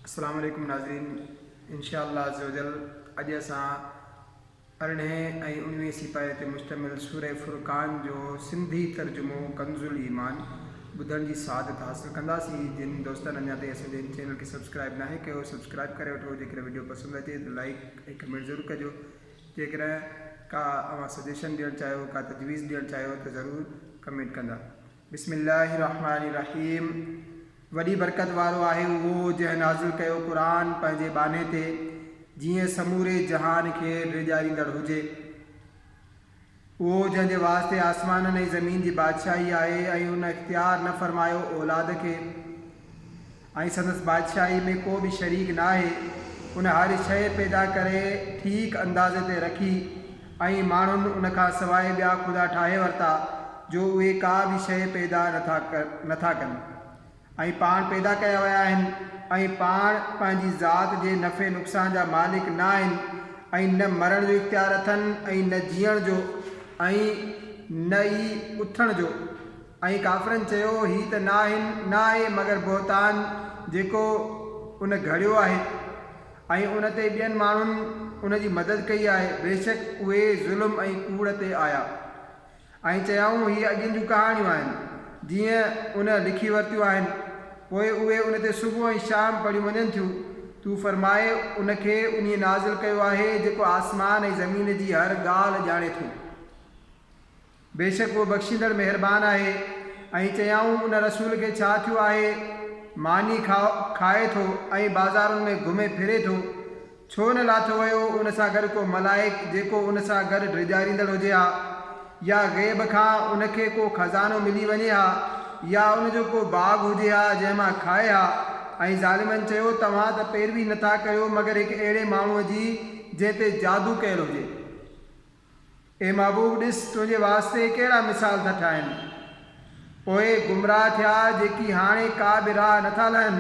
السلام عليڪم ناظرين انشاء الله عزوجل اڄ اسان ارڙهين ۽ اڻويهين سيپاري تي مشتمل سوره فرقان جو سنڌي ترجمو ڪنز الايمان ٻڌڻ جي سعادت حاصل ڪنداسين. جن دوستن اڃا تائين اسان جي هن چينل کي سبسڪرائب ناهي ڪيو سبسڪرائب ڪري وٺو. جيڪڏهن وڊيو پسند اچي ته لائيڪ ۽ ڪمينٽ ضرور ڪجو. جيڪڏهن ڪا اوهان سجيشن ڏيڻ چاهيو ڪا تجويز ڏيڻ چاهيو ته ضرور ڪمينٽ ڪندا. بسم الله الرحمٰن الرحيم وڏي برڪت وارو آهي اهو جنهن نازل ڪيو قرآن پنهنجي ٻانهي تي جيئن سموري جهان کي ڊيڄاريندڙ هجي. اهو جنهن جي واسطي آسمانن ۽ زمين جي بادشاهي آهي ۽ ان اختيار نه فرمايو اولاد کي ۽ سندس بادشاهي ۾ ڪو به شريڪ ناهي، ان هر شيء پيدا ڪري ٺيڪ اندازي تي رکي ۽ ماڻهن ان کان سواء ٻيا خدا ٺاهي ورتا جو اهي ڪا به شيء پيدا نٿا ڪن ۽ پاڻ پيدا ڪيا ويا آهن ۽ پاڻ پنهنجي ذات جي نفعي نقصان جا مالڪ نه آهن ۽ نه مرڻ جو اختيار اٿن ۽ نه جيئڻ جو ۽ نه ئي اٿڻ جو. ۽ ڪافرن چيو، هي ته ناهن، نه آهي مگر بهتان جيڪو ان گهڙيو آهي ۽ ان تي ٻين ماڻهن ان جي مدد ڪئي آهي، بيشڪ اهي ظلم ۽ ڪوڙ تي آيا. ۽ چيائون، هي اڳين جون ڪهاڻيون آهن، جيئن ان لکي ورتيون آهن، پوء اهي ان تي صبح ۽ شام پڙهيون وڃن ٿيون. تون فرماء، ان کي انهيء نازل ڪيو آهي جيڪو آسمان ۽ زمين جي هر ڳالهه ڄاڻي ٿو. بيشڪ اهو بخشيندڙ مهربان آهي. ۽ چيائون، ان رسول کي ڇا ٿيو آهي، ماني کائي ٿو ۽ بازارن ۾ گهمي ڦري ٿو، ڇو نه لاٿو ويو ان سان گڏ ڪو ملائڪ جيڪو ان سان گڏ ڊيڄاريندڙ هجي ها، يا غيب کان ان کي ڪو خزانو ملي وڃي ها، يا ان جو ڪو باغ هجي ها جنهن مان کائي ها. ۽ ظالمن چيو، توهان ته پيروي نٿا ڪريو مگر هڪ اهڙي ماڻهوء جي جنهن تي جادو ڪيل هجي. اي محبوب! ڏس، تنهنجي واسطي ڪهڙا مثال ٿا ٺاهين. پوء گمراهه ٿيا، جيڪي هاڻي ڪا به راهه نٿا لهن.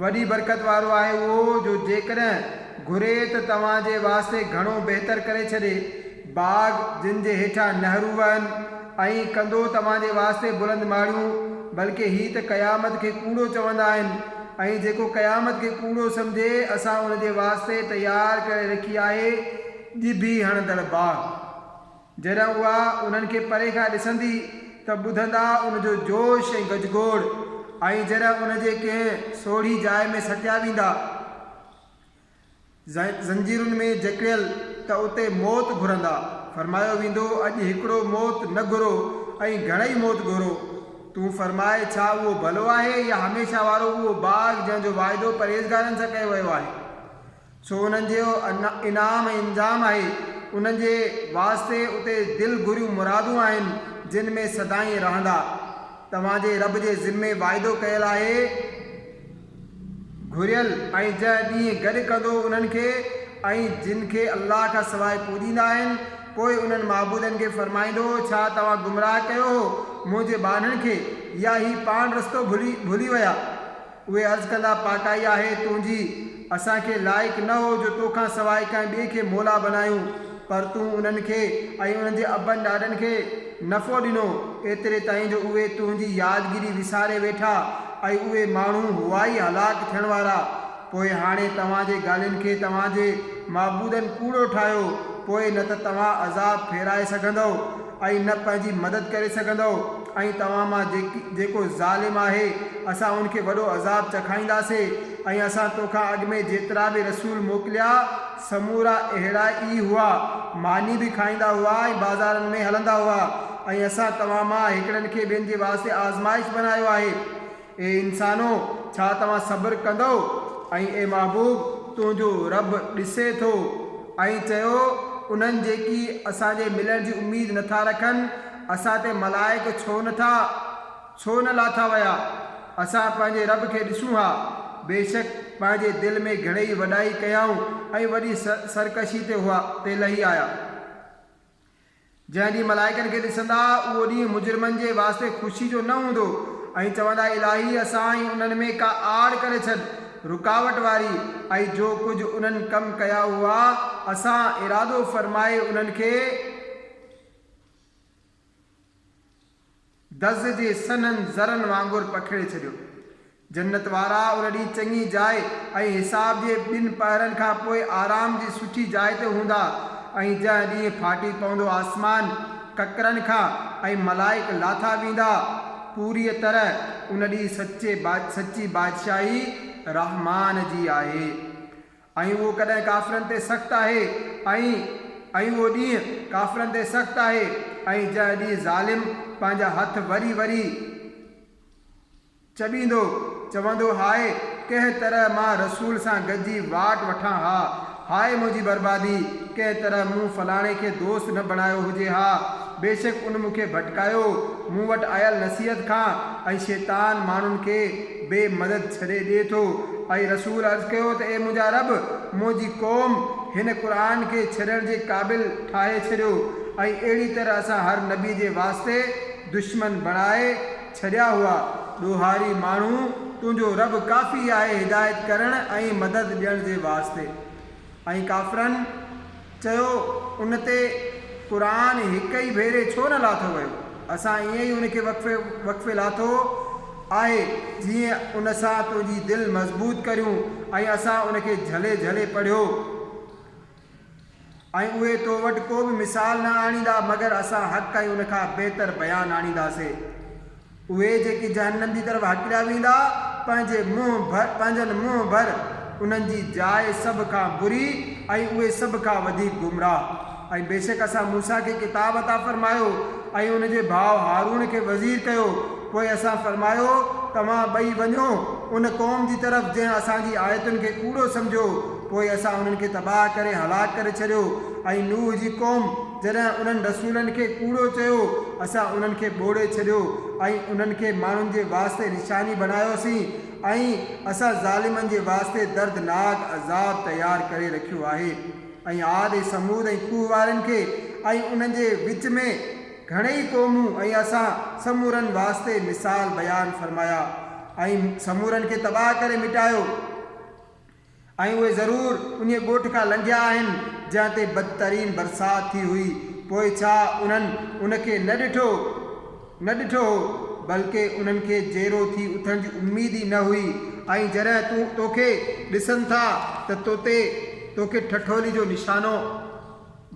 وڏي برڪت وارو آهي اهو، جو جيڪڏهن گهري ته توهان جي واسطي گهڻو بهتر ڪري ڇڏي، باغ، جن جي هيٺان نهرون وهن، ۽ ڪندو توهان جي واسطي بلند ماڙيون، بلڪه هي ته قيامت کي ڪوڙو چوندا آهن، ۽ جيڪو قيامت کي ڪوڙو سمجهي، اسان ان جي واسطي تيار ڪري رکي آهي، ڄڀي هڻندڙ باهه. جڏهن اها انهن کي پري کان ڏسندي ته ٻڌندا ان جو جوش ۽ گجگوڙ ۽ جڏهن ان جي ڪنهن سوڙهي جاء ۾ سٽيا ويندا، زنجيرن ۾ جڪڙيل، ته اتي موت گهرندا. فرمايو ويندو، اڄ هڪڙو موت نه گهرو ۽ گهڻئي موت گهرو. تون فرماء، ڇا اهو ڀلو آهي يا هميشه وارو اهو باغ جنهن جو واعدو پرهيزگارن سان ڪيو ويو آهي؟ سو انهن جو انعام ۽ انجام آهي، انهن جي واسطي اتي دل گهريون مرادون آهن، جن ۾ سدائين رهندا. توهان جي رب جي ذمي وعدو ڪيل آهي، گهريل، ۽ جنهن ڏينهن گڏ ڪندو انهن کي ۽ جن کي الله کان سواء پوڄيندا آهن، پوء انهن معبودن کي فرمائيندو، ڇا توهان گمراهه ڪيو هو منهنجي ٻانهن کي، يا هي پاڻ رستو ڀلي ويا؟ اهي عرض ڪندا، پاڪائي آهي تنهنجي، اسان کي لائق نه هو جو تو کان سواء ڪنهن ٻئي کي مولا بنايون، پر تون انهن کي ۽ انهن جي ابن ڏاڏن کي نفعو ڏنو، ايتري تائين جو اهي تنهنجي يادگيري وساري ويٺا ۽ اهي ماڻهو هئا ئي هلاڪ ٿيڻ وارا. پوء هاڻي توهان جي ڳالهين کي توهان جي معبودن ڪوڙو ٺاهيو، پوء نه ته توهان عذاب ڦيرائي سگهندؤ ۽ نه پنهنجي مدد ڪري سگهندؤ ۽ توهان مان جيڪو ظالم آهي اسان ان کي وڏو عذاب چکائينداسي ۽ اسان توکان اڳ ۾ جيترا به رسول موڪليا سمورا اهڙا ئي هئا، ماني به کائيندا هئا ۽ بازارن ۾ هلندا هئا ۽ اسان توهان مان هڪڙن کي ٻين جي واسطي آزمائش بنايو آهي. اي انسانو! ڇا توهان صبر ڪندؤ؟ ۽ اي محبوب! تنهنجو رب ڏسي ٿو. ائين چيو انهن جيڪي اسان جي ملڻ جي اميد نه ٿا رکن، اسان تي ملائڪ ڇو نه ٿا ڇو نه لاٿا ويا؟ اسان پنهنجي رب کي ڏسون ها. بيشڪ پنهنجي دل ۾ گهڻيئي وڏائي ڪيائون ۽ وڏي سرڪشي تي هئا تي لهي آيا. جنهن ڏينهن ملائڪن کي ڏسندا، اهو ڏينهن مجرمن جي واسطي خوشي جو نه هوندو ۽ چوندا الاهي اسان ۽ انهن ۾ ڪا آڙ ڪري ڇڏ، رڪاوٽ واري، ۽ جو ڪجهه انهن ڪم ڪيا هئا اسان ارادو فرمائي انهن کي دز جي سنهن ذرن وانگر پکيڙي ڇڏيو. جنت وارا ان ڏينهن چڱي جاء ۽ حساب جي ٻن پهرن کان پوء آرام جي سٺي جاء تي هوندا ۽ جنهن ڏينهن ڦاٽي پوندو آسمان ڪڪرن کان ۽ ملائڪ لاٿا ويندا پوريء طرح ان ڏينهن سچي سچي بادشاهي رحمان جي آهي ۽ اهو ڪڏهن ڪافرن تي سخت آهي ۽ ۽ اهو ڏينهن ڪافرن تي سخت آهي ۽ جنهن ڏينهن ظالم پنهنجا هٿ وري وري چٻيندو، چوندو، هاء! ڪنهن طرح مان رسول سان گڏجي واٽ وٺان ها. هاء منهنجي بربادي! ڪنهن طرح مون فلاڻي کي دوست نه بڻايو هجي ها. بيشڪ ان مون کي ڀٽڪايو، مون وٽ آيل نصيحت کان ۽ شيطان ماڻهن کي بي مدد ڇڏي ڏئي ٿو. ۽ رسول عرض ڪيو ته اي منهنجا رب! منهنجي قوم هن قرآن کي ڇڏڻ جي قابل ٺاهي ڇڏيو ۽ اهڙي طرح اسان هر نبي جي واسطي دشمن بڻائي ڇڏيا هئا، ڏوهاري ماڻهو، تنهنجو رب ڪافي آهي هدايت ڪرڻ ۽ مدد ڏيڻ جي واسطي. ۽ ڪافرن، چيو، ان تي قرآن هڪ ئي ڀيري ڇو نه لاٿو ويو؟ اسان ائين ئي ان کي وقفي وقفي لاٿو آهي جيئن ان سان تنهنجي دل مضبوط ڪريون ۽ اسان ان کي جهلي جهلي پڙهيو. ۽ اهي تو وٽ ڪو به مثال نه آڻيندا مگر اسان حق ۽ ان کان بهتر بيان آڻينداسين. اهي جيڪي جهنم جي طرف هڪليا ويندا، پنهنجي منهن ڀر پنهنجن منهن ڀر، انهن جي جاء سڀ کان بري ۽ اهي سڀ کان وڌيڪ گمراهه. ۽ بيشڪ اسان موسيٰ کي ڪتاب عطا فرمايو ۽ ان جي ڀاء هارون کي وزير ڪيو، پوء اسان فرمايو، توهان ٻئي وڃو ان قوم جي طرف جنهن اسان جي آيتن کي ڪوڙو سمجهيو، پوء اسان انهن کي تباهه ڪري هلاڪ ڪري ڇڏيو ۽ نوح جي قوم جڏهن انهن رسولن کي ڪوڙو چيو، اسان انهن کي ٻوڙي ڇڏيو ۽ انهن کي ماڻهن جي واسطي نشاني بڻايوسين ۽ اسان ظالمن جي واسطي دردناڪ عذاب تيار ڪري رکيو آهي. ۽ عاد ۽ ثمود ۽ کوهه وارن کي ۽ انهن جي وچ ۾ گهڻيئي قومون ۽ اسان سمورن واسطي مثال بيان فرمايا ۽ سمورن کي تباهه ڪري مٽايو ۽ اهي ضرور انهيء ڳوٺ کان لنگهيا آهن جنهن تي بدترين برسات ٿي هئي پوء ڇا انهن ان کي نه ڏٺو نه ڏٺو هو بلڪه انهن کي جيئرو ٿي اٿڻ جي اميد ئي نه هئي ۽ جڏهن تون توکي ڏسن ٿا ته توتي توکي ٺٺولي جو نشانو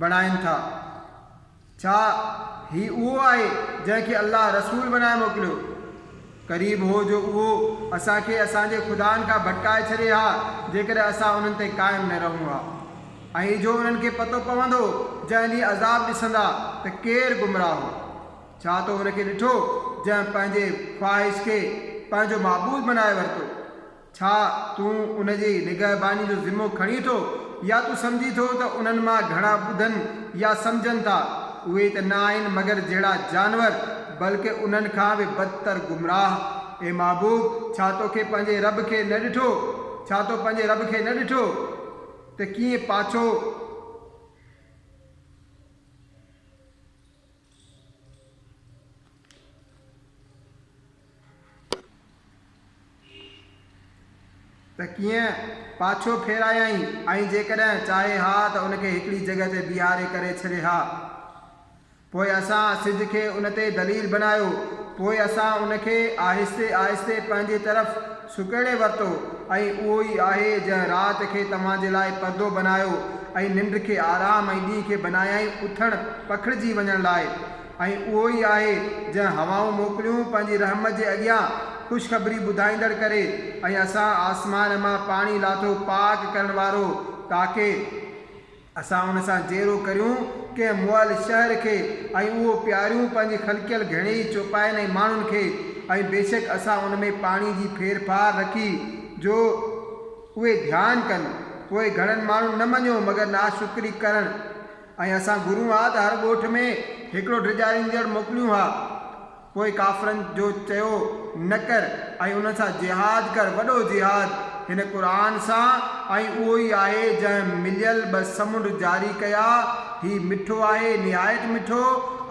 بڻائن ٿا. ڇا هي اهو آهي جنهن کي الله رسول بڻائي موڪليو؟ قريب هو جو اهو اسان کي اسان جي خدائن کان ڀٽڪائي ڇڏي ها جيڪڏهن اسان انهن تي قائم نه رهون ها. ۽ اجهو انهن کي پتو پوندو جنهن ڏينهن عذاب ڏسندا ته ڪير گمراهه هو. ڇا تو ان کي ڏٺو جنهن پنهنجي خواهش کي پنهنجو معبود بنائي ورتو؟ ڇا تون ان جي نگهباني جو ذمو کڻين ٿو يا تون سمجهين ٿو ته انهن مان گهڻا ٻڌن يا سمجهن ٿا؟ اهي ته نه آهن مگر جهڙا جانور بلڪ انهن کان به بدتر گمراهه. اي محبوب! ڇا توکي پنهنجي رب کي نه ڏٺو؟ ڇا تو پنهنجي رب کي نه ڏٺو ته ڪيئن پاڇو ته ڪيئن پاڇو ڦيرايائين ۽ جيڪڏهن چاهي ها ته ان کي هڪڙي جڳهه تي بيهاري ڪري ڇڏي ها. پوء اسان سج کي ان تي دليل بنايو، پوء اسان ان کي آهستي آهستي پنهنجي طرف سڪيڙي ورتو ۽ اهو ئي آهي جنهن رات کي توهان جي لاء پردو بنايو ۽ ننڊ کي آرام ۽ ڏينهن کي بنايائين اٿڻ پکڙجي وڃڻ لاء ۽ اهو ئي آهي جنهن هوائون موڪليون پنهنجي رحمت جي اڳيان خوشخبري ٻڌائيندڙ ڪري ۽ اسان آسمان مان پاڻي لاٿو پاڪ ڪرڻ وارو تاڪه اسان ان سان جيئرو ڪريون ڪنهن مئل شهر کي ۽ اهو پياريون پنهنجي خلقيل گهڻيئي چوپاين ۽ ماڻهن کي ۽ بيشڪ اسان ان ۾ پاڻي جي ڦيرڦار رکي جو اهي ڌيان ڪن پوء گهڻن ماڻهن نه مڃيو مگر ناشڪري ڪرڻ ۽ اسان گهرون ها ته هر ڳوٺ ۾ هڪڙو ڊيڄاريندڙ موڪليون ها. پوء ڪافرن جو چيو نه ڪر ۽ انهن سان جهاد ڪر وڏو جهاد هن قرآن سان ۽ اهو ئي آهي جنهن مليل ٻه سمنڊ جاري ڪيا هي مٺو آهي نهايت مٺو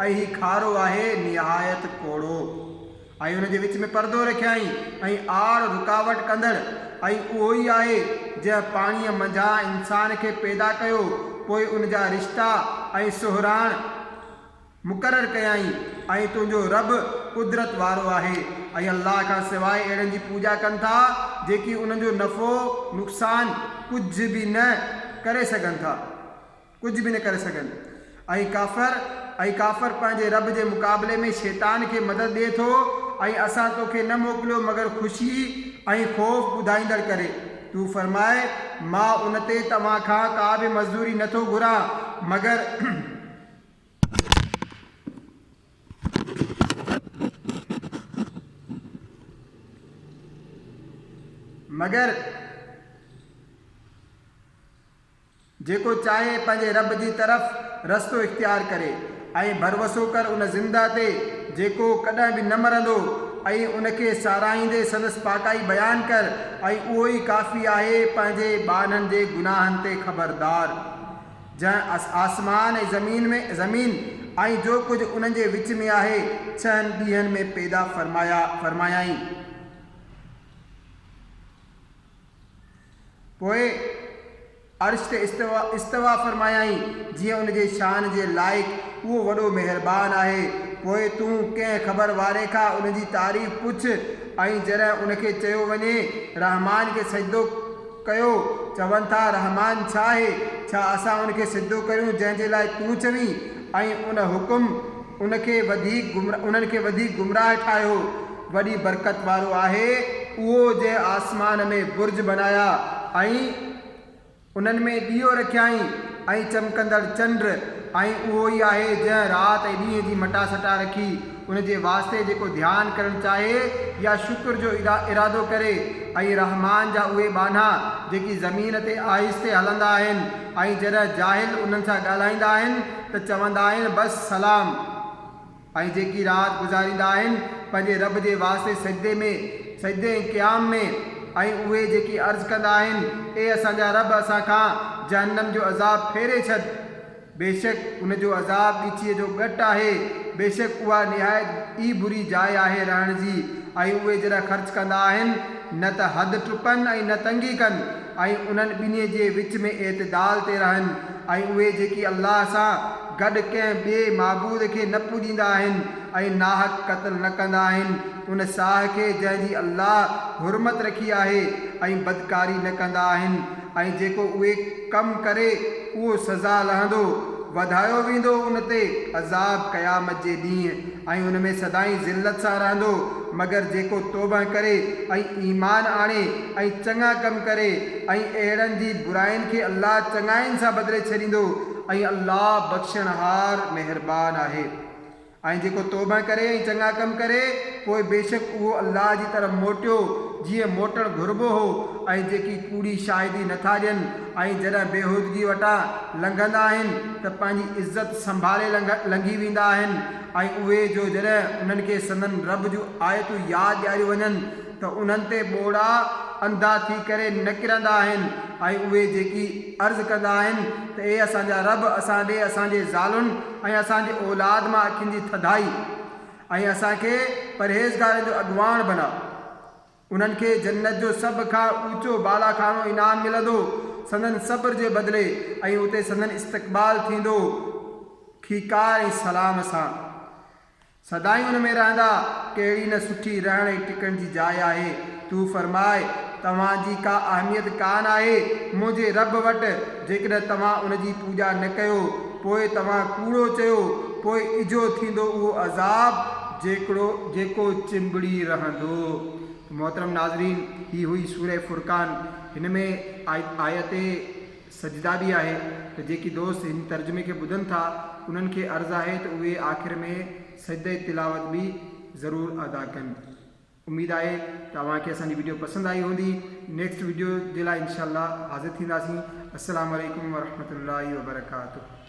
۽ هي کارو آهي نهايت ڪوڙو ۽ ان جي وچ ۾ پردو رکيائين ۽ آڙ رڪاوٽ ڪندڙ ۽ اهو ئي آهي جنهن پاڻيء منجهان انسان کي پيدا ڪيو پوء ان جا رشتا ۽ سهراڻ مقرر ڪيائين ۽ تنهنجو رب قدرت وارو آهي ۽ الله کان سواء اهڙن جي پوڄا ڪن ٿا جيڪي انهن جو نفعو نقصان ڪجهه به نه ڪري سگهن ٿا ڪجهه به نه ڪري سگهن ۽ ڪافر ۽ ڪافر پنهنجي رب جي مقابلي ۾ شيطان کي مدد ڏئي ٿو ۽ اسان توکي نه موڪليو مگر خوشي ۽ خوف ٻڌائيندڙ ڪري. تون فرماء، مان ان تي توهان کان ڪا به مزدوري نه ٿو گهران مگر. مگر. جيڪو چاهي پنهنجي رب جي طرف رستو اختيار ڪري ۽ ڀروسو ڪر ان زنده تي جيڪو ڪڏهن به نه مرندو ۽ ان کي ساراهيندي سندس پاڪائي بيان ڪر ۽ اهو ئي ڪافي آهي پنهنجي ٻانهن جي گناهن تي خبردار جنهن آسمان ۽ زمين ۾ زمين ۽ جو ڪجهه انهن جي وچ ۾ آهي ڇهن ڏينهن ۾ پيدا فرمايا فرمايائين. پوء عرش تي استوا فرمايائين، جيئن ان جي شان جي لائق، اهو وڏو مهربان آهي. پوء تون ڪنهن خبر واري کان ان جي تعريف پڇ ۽ جڏهن ان کي چيو وڃي، رحمان کي سجدو ڪيو، چون ٿا، رحمان ڇا آهي؟ ڇا اسان ان کي سجدو ڪريون جنهن جي لاء تون چوين؟ ۽ ان حڪم ان کي وڌيڪ انهن کي وڌيڪ گمراهه ٺاهيو. وڏي برڪت وارو آهي اهو جنهن آسمان ۾ برج بنايا ۽ انهن ۾ ڏيئو رکيائين ۽ چمڪندڙ چنڊ ۽ اهو ئي آهي جنهن رات ۽ ڏينهن جي مٽاسٽا رکي ان جي واسطي جيڪو ڌيان ڪرڻ چاهي يا شڪر جو ارادو ڪري ۽ رحمان جا اهي ٻانها جيڪي زمين تي آهستي هلندا آهن ۽ جڏهن جاهل انهن سان ڳالهائيندا آهن ته چوندا آهن بس سلام. ۽ جيڪي رات گذاريندا آهن پنهنجي رب جي واسطي سجدي ۾، سجدي ۽ قيام ۾، ۽ اهي جيڪي عرض ڪندا آهن، اي اسان جا رب اسان کان جهنم جو عذاب ڦيري ڇڏ، بيشڪ ان جو عذاب ڳچيء جو ڳٽ آهي، بيشڪ اها نهايت ئي بري جاء آهي رهڻ جي، ۽ اهي جڏهن خرچ ڪندا آهن نه ته حد ٽپن ۽ نه تنگي ڪن، ۽ انهن ٻنهي جي وچ ۾ اعتدال تي رهن، ۽ اهي جيڪي الله سان گڏ ڪنهن ٻئي معبود کي نه پوڄيندا آهن ۽ ناحق قتل نه ڪندا آهن ان ساهه کي جنهن جي الله حرمت رکي آهي ۽ بدڪاري نه ڪندا آهن ۽ جيڪو اهي ڪم ڪري اهو سزا لهندو، وڌايو ويندو ان تي عذاب قيامت جي ڏينهن ۽ ان ۾ سدائين ذلت سان رهندو مگر جيڪو توبه ڪري ۽ ايمان آڻي ۽ چڱا ڪم ڪري ۽ اهڙن جي براين کي الله چڱاين سان بدلي ڇڏيندو ۽ الله بخشڻهار مهربان آهي. ۽ جيڪو توبه ڪري ۽ چڱا ڪم ڪري پوء بيشڪ اهو الله جي طرف موٽيو جيئن موٽڻ گهربو هو ۽ جيڪي ڪوڙي شاهدي نه ٿا ڏين ۽ جڏهن بيهودگي وٽان لنگهندا آهن ته پنهنجي عزت سنڀالي لنگهي ويندا آهن ۽ اهي جو جڏهن انهن کي سندن رب جون آيتون ياد ڏياريون وڃن ته انهن تي ٻوڙا انڌا ٿي ڪري نه ڪرندا آهن ۽ اهي جيڪي عرض ڪندا آهن ته اي اسان جا رب اسان ڏي اسان جي زالن ۽ اسان جي اولاد مان اکين جي ٿڌائي ۽ اسان کي پرهيزگارن جو اڳواڻ بناء. انهن کي جنت جو سڀ کان اوچو بالاخانو انعام ملندو سندن صبر جي بدلي ۽ اتي سندن استقبال ٿيندو کيڪار ۽ سلام سان. سدائين ان ۾ رهندا، ڪهڙي نه سٺي رهڻ ۽ ٽڪڻ جي جاء آهي. تون فرماء، توهان جي ڪا اهميت ڪانه آهي منهنجي رب وٽ، جيڪڏهن توهان ان جي پوڄا نه ڪيو، پوء توهان ڪوڙو چيو، پوء اجهو ٿيندو اهو عذاب جيڪڙو جيڪو چنبڙي رهندو. محترم ناظرين! هي هئي سورة فرقان، هن ۾ آيت. سجده به آهي ته جيڪي دوست هن ترجمي کي ٻڌن ٿا انهن کي عرض آهي ته اهي آخر ۾ سجده تلاوت به ضرور ادا ڪن. اميد آهي ته اوهان کي اسان جي وڊيو پسند آئي هوندي. نيڪسٽ وڊيو جي لاء انشاء الله حاضر ٿينداسين. السلام عليڪم ورحمة الله وبرڪاته.